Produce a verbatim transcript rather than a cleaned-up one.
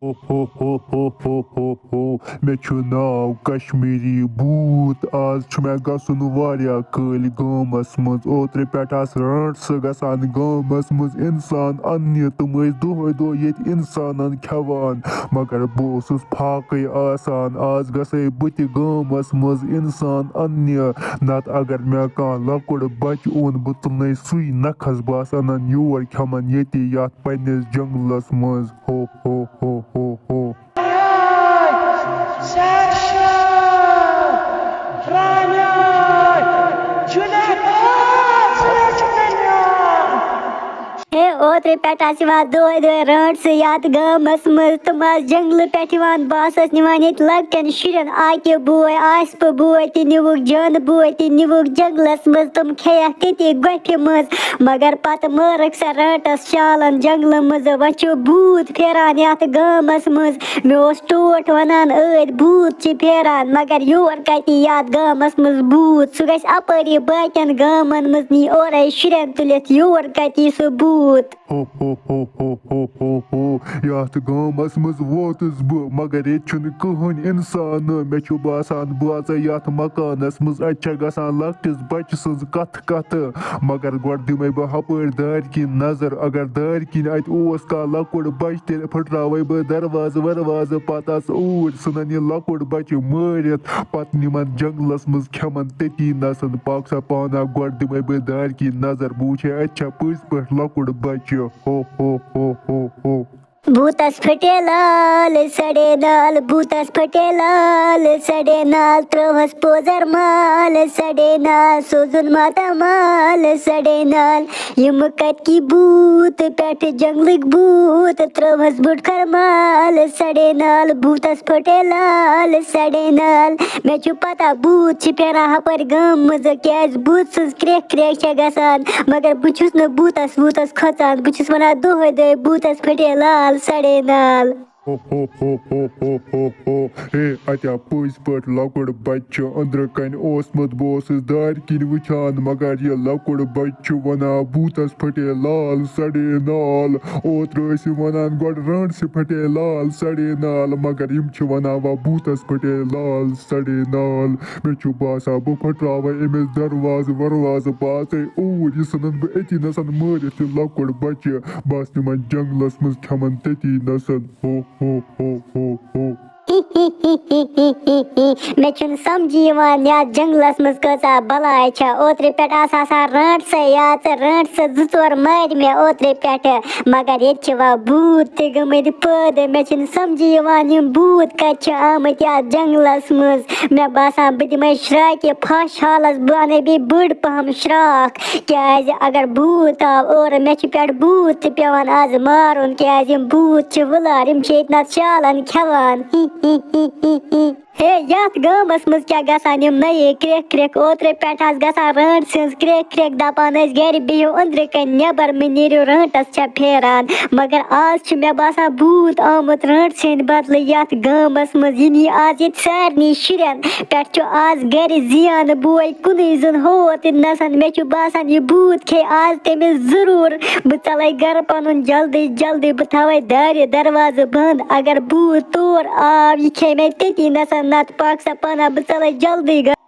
ہو ہو ہو ہو ہو ہو ہو۔ مےٚ چھُ ناو کشمیٖری بھوٗت۔ آز چھُ مےٚ گژھُن واریاہ کٲلۍ گامَس منٛز۔ اوترٕ پٮ۪ٹھ آسہٕ رٲنٛٹسہٕ گژھان گامَس منٛز۔ اِنسان اَننہِ، تِم ٲسۍ دۄہَے دۄہَے ییٚتہِ اِنسانَن کھٮ۪وان۔ مگر بہٕ اوسُس فاقے آسان۔ آز گژھے بہٕ تہِ گامَس منٛز اِنسان اَننہِ۔ نَتہٕ اگر مےٚ کانٛہہ لۄکُٹ بَچہٕ اوٚن، بہٕ تُلنَے سُے نَکھَس، بہٕ آسہٕ اَنان یور، کھٮ۪مَن ییٚتی یَتھ پنٛنِس جنٛگلَس منٛز۔ ہو ہو ہو ہو ہو۔ ہے، اوترٕ پٮ۪ٹھ آسہٕ یِوان دۄہَے دۄہَے رٲنٛٹسہٕ یَتھ گامَس منٛز۔ تِم آسہٕ جنٛگلہٕ پٮ۪ٹھ یِوان، بہٕ آسَس نِوان ییٚتہِ لۄکٹٮ۪ن شُرٮ۪ن، عاقب بوے، آصفہٕ بوے تہِ نِوُکھ، جانہٕ بوے تہِ نِوُکھ جنٛگلَس منٛز۔ تِم کھیٚیَکھ تٔتی گۄپھِ منٛز، مگر پَتہٕ مٲرٕکھ سۄ رٲنٛٹَس شالَن جنٛگلہٕ منٛز۔ وۄنۍ چھُ بھوٗت پھیران یَتھ گامَس منٛز۔ مےٚ اوس ٹوٹھ وَنان، أدۍ بھوٗت چھِ پھیران، مگر یور کَتہِ یی یَتھ گامَس منٛز بھوٗت؟ سُہ گژھِ اَپٲری باقیَن گامَن منٛز نی اورَے شُرٮ۪ن تُلِتھ، یور کَتہِ یی سُہ بھوٗت؟ ہو ہو ہو ہو ہو ہو ہو۔ یَتھ گامَس منٛز ووتُس بہٕ، مگر ییٚتہِ چھُنہٕ کٕہٕنۍ اِنسان۔ مےٚ چھُ باسان، بہٕ اژَے یَتھ مکانَس منٛز۔ اَتہِ چھےٚ گژھان لۄکٹِس بَچہٕ سٕنٛز کَتھٕ کَتھٕ۔ مگر گۄڈٕ دِمَے بہٕ ہُپٲرۍ دارِ کِنۍ نظر۔ اگر دارِ کِنۍ اَتہِ اوس کانٛہہ لۄکُٹ بَچہٕ، تیٚلہِ پھٕٹراوَے بہٕ دروازٕ وروازٕ۔ پَتہٕ آسہٕ اوٗرۍ ژھٕنان یہِ لۄکُٹ بَچہٕ مٲرِتھ۔ پَتہٕ نِمَن جنٛگلَس منٛز، کھٮ۪مَن تٔتی نَسَن۔ پاک سا پانہ، گۄڈٕ دِمَے بہٕ دارِ کِنۍ نظر، بہٕ وٕچھے اَتہِ چھا پٔزۍ پٲٹھۍ لۄکُٹ بَچہٕ۔ ہو ہو ہو ہو ہو۔ بھوٗتَس پھٹے لال سڑے نال، بھوٗتَس پھٹے لال سڑے نال، ترٛوہَس پوزر مال سڑے نال، سوزُن ماتامال سڑے نال۔ یِم کَتہِ کی بھوٗت، پٮ۪ٹھٕ جنٛگلٕکۍ بھوٗت، ترٛوہَس بُٹھٕ کھۄر مال سڑے نال، بھوٗتَس پھٹے لال سڑے نال۔ مےٚ چھُ پَتہ، بھوٗت چھِ پھیران ہُپٲرۍ گامہٕ منٛز، کیٛازِ بھوٗت سٕنٛز کرٛٮ۪کھ کرٛٮ۪کھ چھےٚ گژھان، مگر بہٕ چھُس نہٕ بھوٗتَس ووٗتَس کھۄژان۔ بہٕ چھُس وَنان دۄہَے دۄہَے، بھوٗتَس پھٹے لال سڑے نال۔ ہو ہو ہو ہو ہو ہو ہو۔ ہے، اَتہِ آو پٔزۍ پٲٹھۍ لۄکُٹ بَچہٕ۔ أنٛدرٕ کَنہِ اوسمُت، بہٕ اوسُس دارِ کِنۍ وٕچھان، مگر یہِ لۄکُٹ بَچہٕ چھُ وَنان، بھوٗتَس پھٹے لال سڑے نال۔ اوترٕ ٲسۍ یِم وَنان، گۄڈٕ رٲنٛٹسہِ پھٹے لال سڑے نال، مگر یِم چھِ وَنان، وۄنۍ بھوٗتَس پھٹے لال سڑے نال۔ مےٚ چھُ باسان، بہٕ پھٕٹراوَے أمِس دروازٕ وروازٕ، بہٕ اژَے اوٗرۍ، یہِ ژھٕنَن بہٕ أتی نَسَن مٲرِتھ، یہِ لۄکُٹ بَچہٕ۔ بہٕ آسہٕ نِمَن جنٛگلَس منٛز، کھٮ۪مَن تٔتی نَسَن۔ ہو ہو ہو ہو ہو۔ مےٚ چھُنہٕ سَمجھی یِوان، یَتھ جنٛگلَس منٛز کۭژاہ بَلاے چھےٚ۔ اوترٕ پٮ۪ٹھ آسہٕ آسان رٲنٛٹسَے یاژٕ، رٲنٛٹسہٕ زٕ ژور مٲرۍ مےٚ اوترٕ پٮ۪ٹھٕ، مگر ییٚتہِ چھِ وۄنۍ بھوٗت تہِ گٔمٕتۍ پٲدٕ۔ مےٚ چھُنہٕ سَمجھی یِوان، یِم بھوٗت کَتہِ چھِ آمٕتۍ یَتھ جنٛگلَس منٛز۔ مےٚ باسان، بہٕ دِمَے شرٛاکہِ پھَش حالَس، بہٕ اَنَے بیٚیہِ بٔڑ پَہَم شرٛاکھ، کیٛازِ اگر بھوٗت آو اورٕ، مےٚ چھِ پٮ۪ٹھ بھوٗت تہِ پٮ۪وان آز مارُن، کیٛازِ یِم بھوٗت چھِ وٕلار، یِم چھِ ییٚتہِ نَس شالَن کھٮ۪وان۔ ہی، ہی، ہی، ہی، ہی۔ ہے، یَتھ گامَس منٛز کیٛاہ گژھان یِم نَیے کرٛٮ۪کھ کرٛٮ۪کھ؟ اوترٕ پٮ۪ٹھ آسہٕ گژھان رٲنٛٹسہِ ہٕنٛز کرٛٮ۪کھ کرٛٮ۪کھ، دَپان ٲسۍ، گَرِ بِہِو أنٛدرٕ کَنۍ، نٮ۪بَر مہٕ نیٖرِو، رٲنٛٹَس چھےٚ پھیران۔ مگر آز چھُ مےٚ باسان، بھوٗت آمُت رٲنٛٹسہِ ہٕنٛدِ بدلہٕ یَتھ گامَس منٛز۔ یہِ نی آز ییٚتہِ سارنٕے شُرٮ۪ن پٮ۪ٹھ، چھُ آز گَرِ زیان بوے کُنُے زوٚن ہوت نَسَن۔ مےٚ چھُ باسان، یہِ بھوٗت کھیٚیہِ آز تٔمِس ضروٗر۔ بہٕ ژَلَے گَرٕ پَنُن جلدی جلدی، بہٕ تھاوَے دارِ دروازٕ بنٛد۔ اگر بھوٗت تور آو، یہِ کھیٚیہِ مےٚ تٔتی نَسَن، نَتہٕ پاک سا پانہ، بہٕ ژَلَے جلدی گَرٕ۔